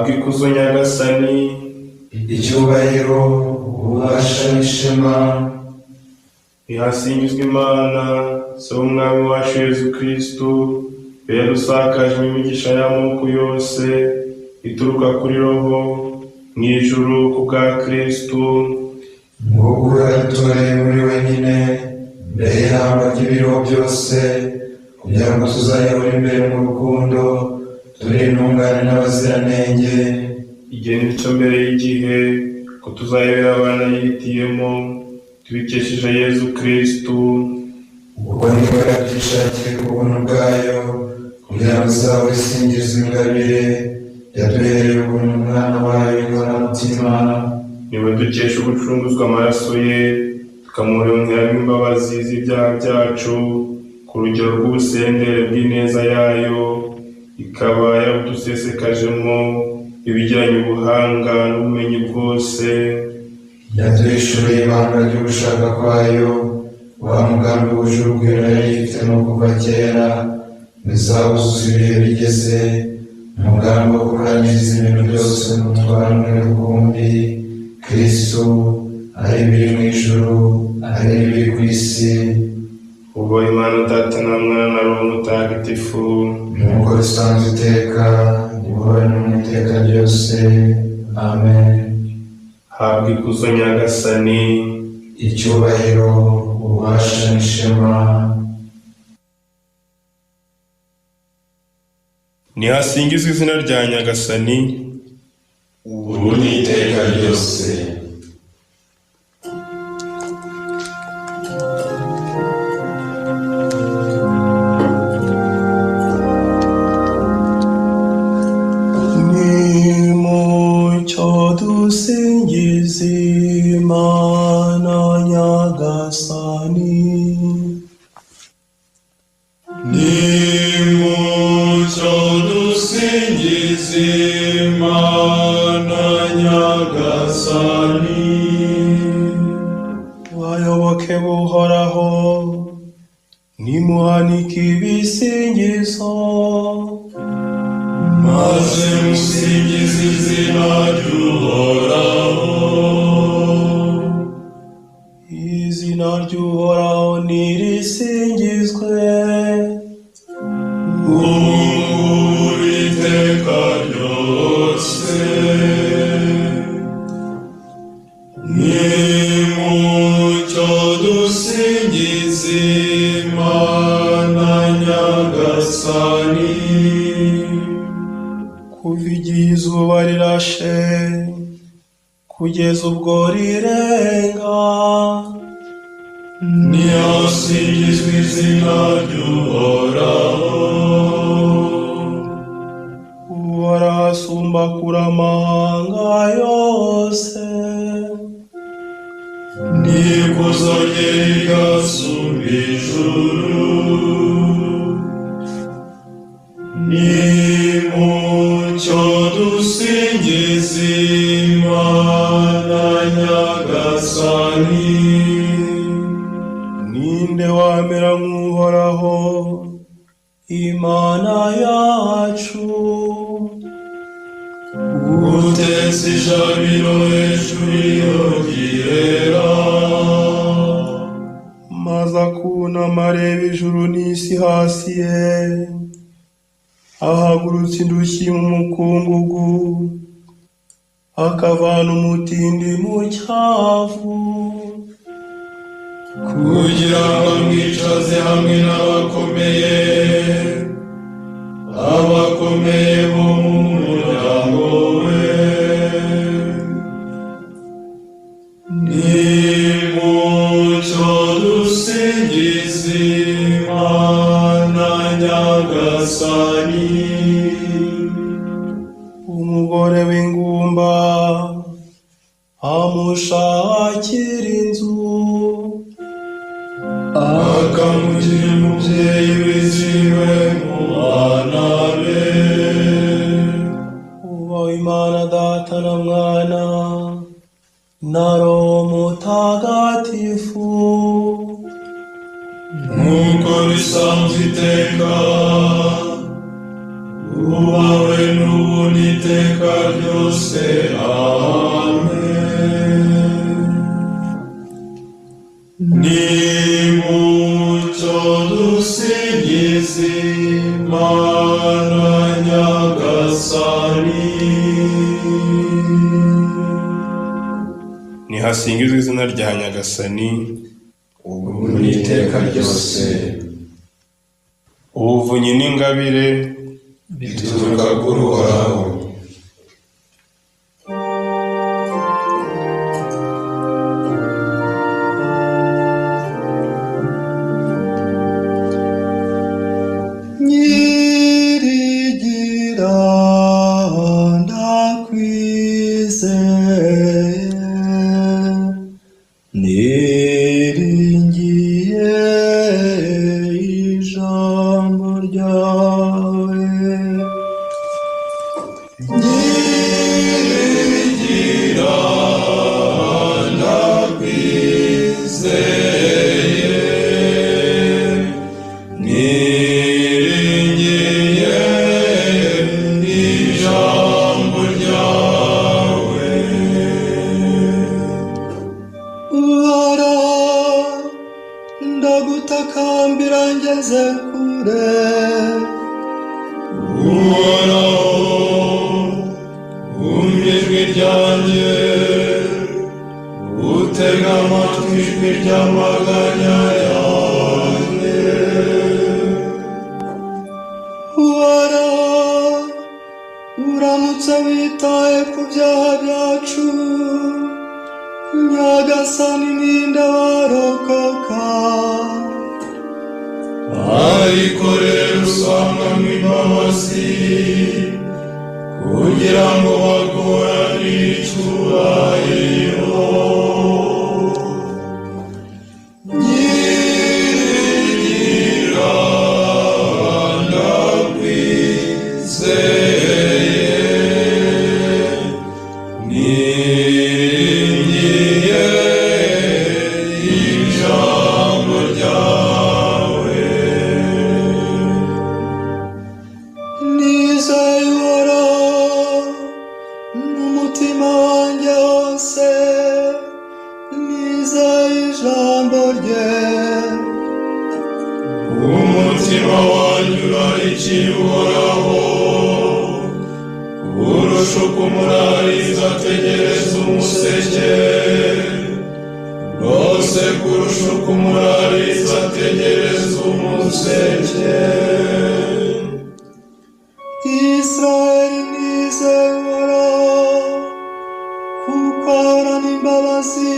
Habwa ikuzo Nyagasani, icyubahiro, ububasha n'ishema. Nihasingizwe Imana, Se w'Umwami wacu Yezu Kristu, yadusakaje imigisha y'amoko yose ituruka kuri Roho mu ijuru ku bwa Kristu. Nguko yadutoreye muri wenyine mbere y'ihamba ry'ibiriho byose, kugira ngo tuzayobore imbere mu rukundo, turi intungane n'abaziranenge. Igihe nicyo mbere y'igihe ko tuzayobera abana yihitiyemo, tubikesheje Yezu Kristu. Ubwo nibwo yabyishakiye ku buntu bwayo, kugira ngo izahore isingizwa ingabire yaduhereye ubuntu Umwana wayo w'inkoramutima. Niwe dukesha ugucunguzwa amaraso ye, tukamuronkeramo imbabazi z'ibyaha byacu ku rugero rw'ubusendere bw'ineza yayo, ikaba yabudusesekajemo ibijyanye ubuhanga n'ubumenyi bwose. Yaduhishuriye ibanga ry'ugushaka kwayo, wa mugambi wuje urugwiro yari yifitemo kuva kera, bizawuzuza ibihe bigeze, umugambi wo kurangiriza ibintu byose mu mutwaro umwe rukumbi, Kristu, ari ibiri mu ijuru, ari ibiri ku isi. Ubwo Imana Data na Mwana na Roho Mutagatifu, nk'uko bisanzwe iteka, ihora no mu iteka ryose. Amen. Habwa ikuzo Nyagasani, icyubahiro, ububasha n'ishema. Nihasingizwe izina rya Nyagasani, ubu n'iteka ryose. Nimucyo dusingize Imana Nyagasani. Nimucyo dusingize Imana Nyagasani. Bayoboke b'Uhoraho, nimuhanike ibisingizo, maze musingize izina ry'Uhoraho. Izina ry'Uhoraho nirisingizwe, ubu iteka ryose. Nimucyo dusingize Imana Nyagasani. Kuva igihe izuba rirashe kugeza ubwo rirenga, nihasingizwe izina ry'Uhoraho. Uhoraho asumba kure amahanga yose, n'ikuzo rye rigasumba ijuru. Nimucyo dusingize Imana Nyagasani. Ninde wamera nk'Uhoraho Imana yacu, utetse ijabiro hejuru iyo ryera, maze akunama areba ijuru n'isi hasi ye, ahagurutsa indushyi mu mukungugu, akavana umutindi mu cyavu, kugira ngo amwicaze hamwe n'abakomeye, abakomeye bo mu muryango we. Nimucyo dusingize Imana Nyagasani. Umugore w'ingumba amushakira inzu, akamugira umubyeyi wizihiwe mu bana be. Ubaho Imana Data na Mwana na Roho Mutagatifu, nk'uko bisanzwe iteka, Ubahwe n'ubu n'iteka ryose. Amen. Nimucyo dusingize Imana Nyagasani. Nihasingizwe izina rya Nyagasani, ubu n'iteka ryose. Ubuvunyi n'ingabire bituruka kuri Uhoraho. Nyirigira ndakwizeye, niringiye ijambo ryawe. Nyirigira ndakwizeye, niringiye ijambo ryawe. Uhoraho, ndagutakambira ngeze kure. Uhoraho, umva ijwi ryanjye, utega amatwi ijwi ry'amaganya yanjye. Uhoraho, uramutse witaye ku byaha byacu, Nyagasani ninde warokoka? Ariko rero usanganywe imbabazi, kugira ngo baguharanire icyubahiro. Nyirigira ndakwizeye, niringiye ijambo ryawe. Nizeye Uhoraho n'umutima wanjye wose, nizeye ijambo rye. Umutima wanjye urarikiye Uhoraho, kurusha uko umurarizi ategereza umuseke, rwose kurusha uko umurarizi ategereza umuseke. Israheli nizeye Uhoraho, kuko ahorana imbabazi,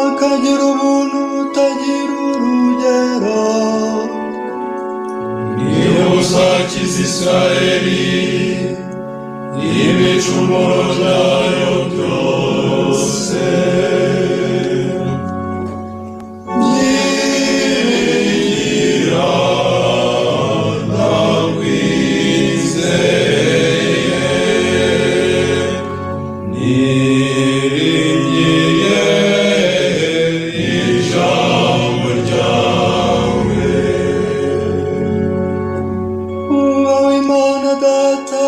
akagira ubuntu butagira urugero. Niwe uzakiza Israheli ibicumuro byayo byose. Nyirigira ndakwizeye, niringiye ijambo ryawe. Ubaho Imana Data,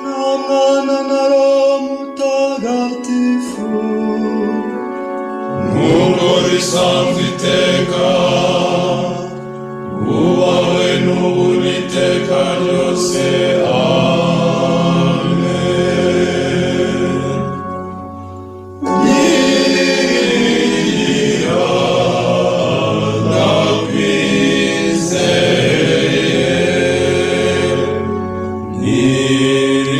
na Mwana na Roho Mutagatifu. Nk'uko bisanzwe iteka, ubahwe n'ubu n'iteka ryose. Amen. Nyirigira ndakwizeye,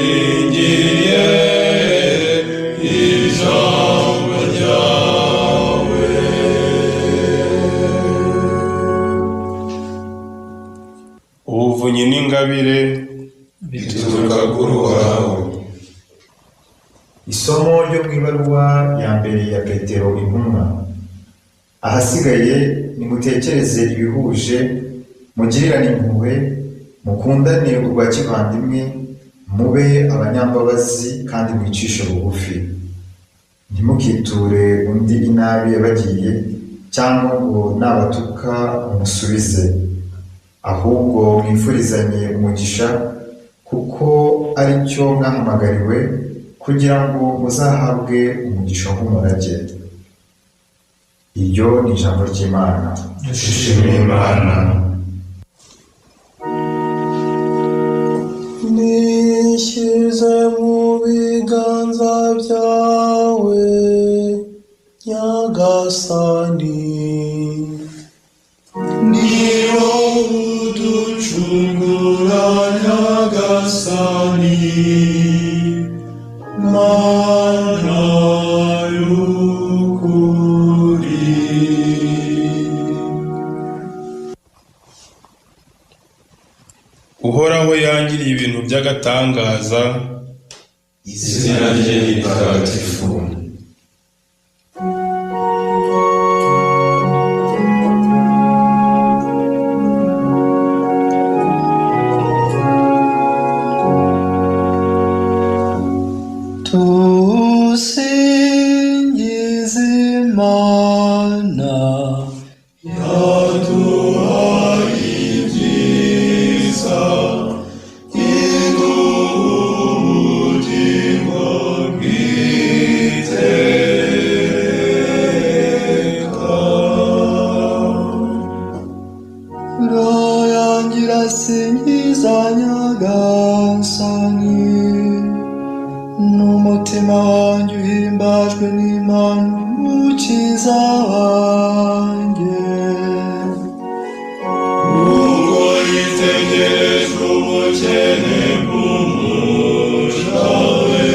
niringiye ijambo ryawe. Ubuvunyi n'ingabire bituruka kuri Uhoraho. Isomo ryo mu ibaruwa ya mbere ya Petero intumwa. Ahasigaye nimutekereze ibihuje, mugirirane impuhwe, mukundane urwa kivandimwe, mube abanyambabazi kandi mwicishe bugufi. Ntimukiture undi inabi yabagiriye, cyangwa ngo nabatuka mumusubize. Ahubwo mwifurizanye umugisha, kuko ari cyo mwahamagariwe, kugira ngo muzahabwe umugisha nk'umurage. Iryo ni ijambo ry'Imana. Dushimire Imana. Nishyize mu biganza byawe, Nyagasani, ni wowe uducungura, Nyagasani, Mana y'ukuri. Uhoraho yangiriye ibintu by'agatangaza, Izina rye ni ritagatifu. Tusingize Imana Yaduhaye ibyiza, iduha ubugingo bw'iteka. Roho yanjye irasingiza Nyagasani, n'umutima wanjye uhimbajwe n'Imana Umukiza wanjye. Ubwo yitegerejwe ubukene bw'umuja we,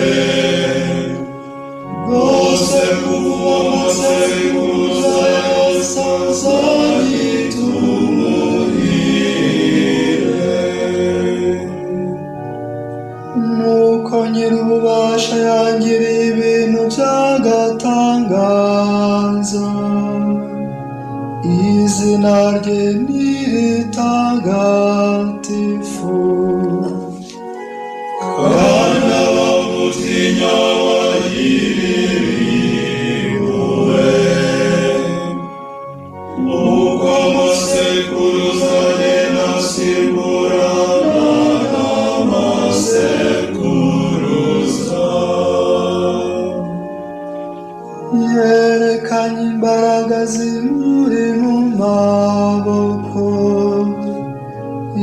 bwose kuva amasekuruza yose azahita umuhire. Nuko Nyir'ububasha yangiriye ibintu by'agatangaza, izina rye ni ritagatifu. Kandi abamutinya bagiririwe, uko amasekuruza agenda asimburana n'amasekuruza. Yerekanye imbaraga zimuri mu maboko,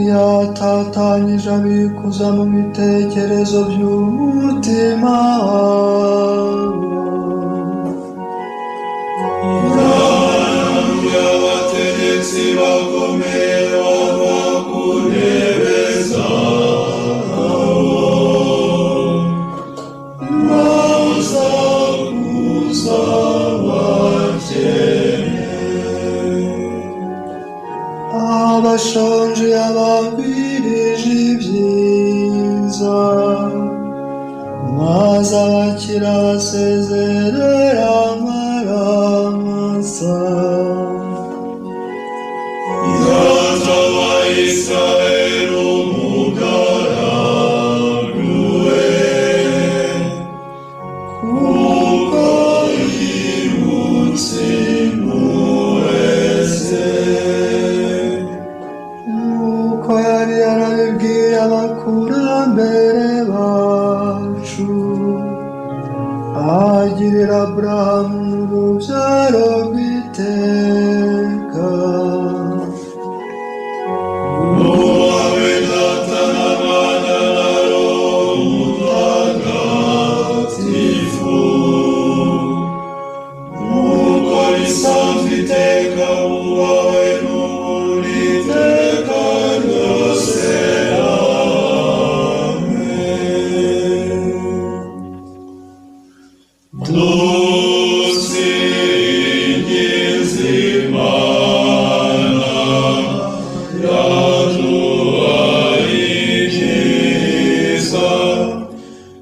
yatatanyije abikuza mu bitekerezo by'umutima wabo. Yahanuye abategetsi bakomeye bava ku ntebe zabo, baza kuza bakene. Abashonje yabagwirije ibyiza, maze abakira basezerera amaramasa. Yatabaye Israheli umugaragu we, kuko yibutse impuhwe ze. Nk'uko yari yarabibwiye abakurambere bacu, agirira Aburahamu n'urubyaro rw'iteka. Ubawe Data na Mwana na Roho Mutagatifu, nk'uko bisanzwe iteka, ubawe n'ubu n'iteka ryose. Amen. Dusingize Imana yaduhaye ibyiza,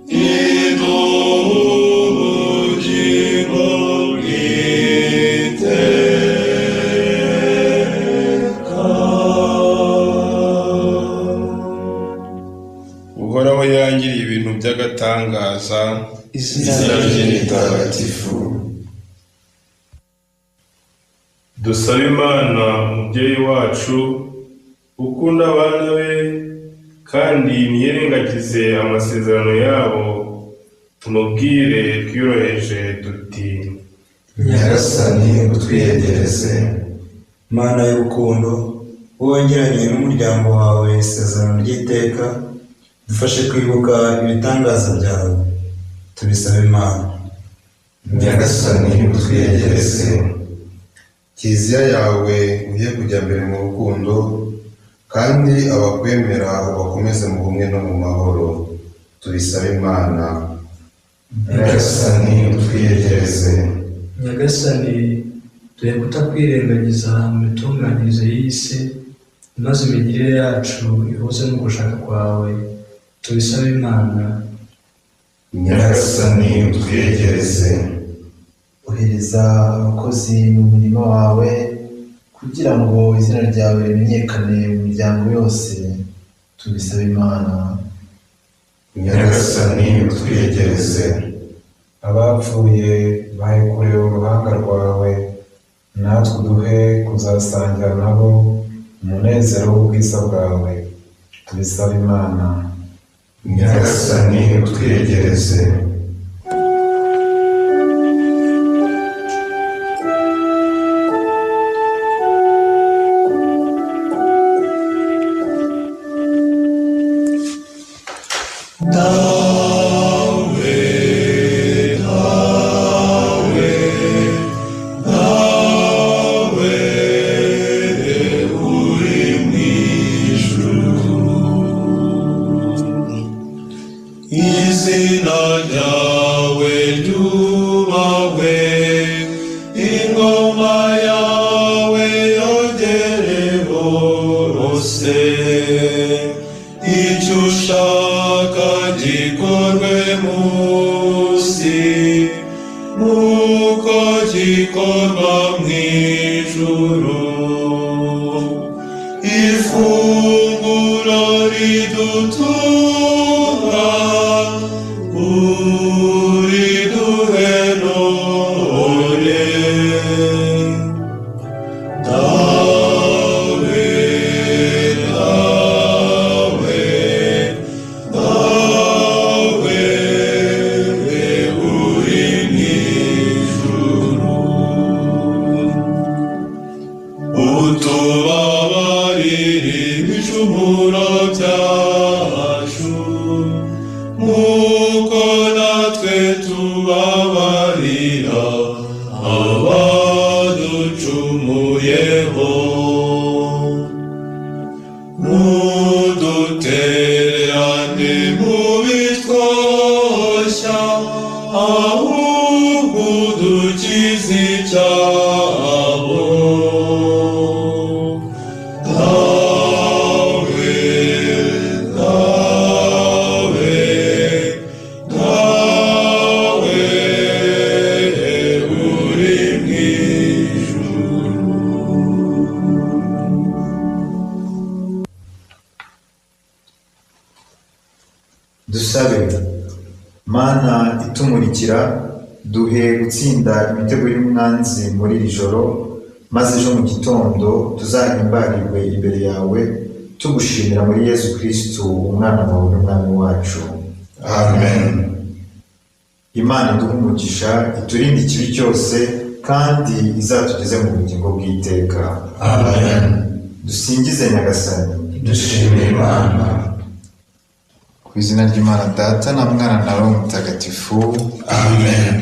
iduha ubugingo bw'iteka. Uhoraho yangiriye ibintu by'agatangaza, Izina rye ni ritagatifu. Dusabe Imana umubyeyi wacu, Ukunda abana be kandi ntiyirengagize amasezerano yabo, tumubwire twiyoroheje tuti: Nyagasani utwiyegereze. Mana y'urukundo, wowe wagiranye n'umuryango wawe isezerano ry'iteka, dufashe kwibuka ibitangaza byawe. Tubisabe Imana. Nyagasani utwiyegereze. Kiliziya yawe uhe kujya mbere mu rukundo, kandi abakwemera ubakomeze mu bumwe no mu mahoro. Tubisabe Imana. Nyagasani utwiyegereze. Nyagasani, duhe kutakwirengagiza mu mitunganyirize y'isi, maze imigirire yacu ihuze n'ugushaka kwawe. Tubisabe Imana. Nyagasani utwiyegereze. Ohereza abakozi mu murima wawe, kugira ngo izina ryawe rimenyekane mu miryango yose. Tubisabe Imana. Nyagasani utwiyegereze. Abapfuye bahe kureba uruhanga rwawe, natwe uduhe kuzasangira nabo umunezero w'ubwiza bwawe. Tubisabe Imana. Nyagasani utwiyegereze. Izina ryawe ryubahwe, ingoma yawe yogere hose, icyo ushaka gikorwe munsi, nk'uko gikorwa mu ijuru. Ifunguro ridutunga uriduhe none, Dawe, Dawe, Dawe, uri mu ijuru. Utubabarire ibicumuro byacu, nk'uko natwe tubabarira abaducumuyeho. Ntudutererane mu bitwoshya, ahubwo udukize icyago. Dawe, Dawe, Dawe, uri mu ijuru. Dusabe. Mana itumurikira, duhe gutsinda imitego y'umwanzi muri iri joro, maze ejo mu gitondo tuzahimbarirwe imbere yawe, tugushimira muri Yezu Kristu, umwana wawe n'umwami wacu. Amen. Imana iduhe umugisha, iturinde ikibi cyose, kandi izatugeze mu bugingo bw'iteka. Amen. Dusingize Nyagasani. Dushimire Imana. Ku izina ry'Imana Data na Mwana na Roho Mutagatifu. Amen.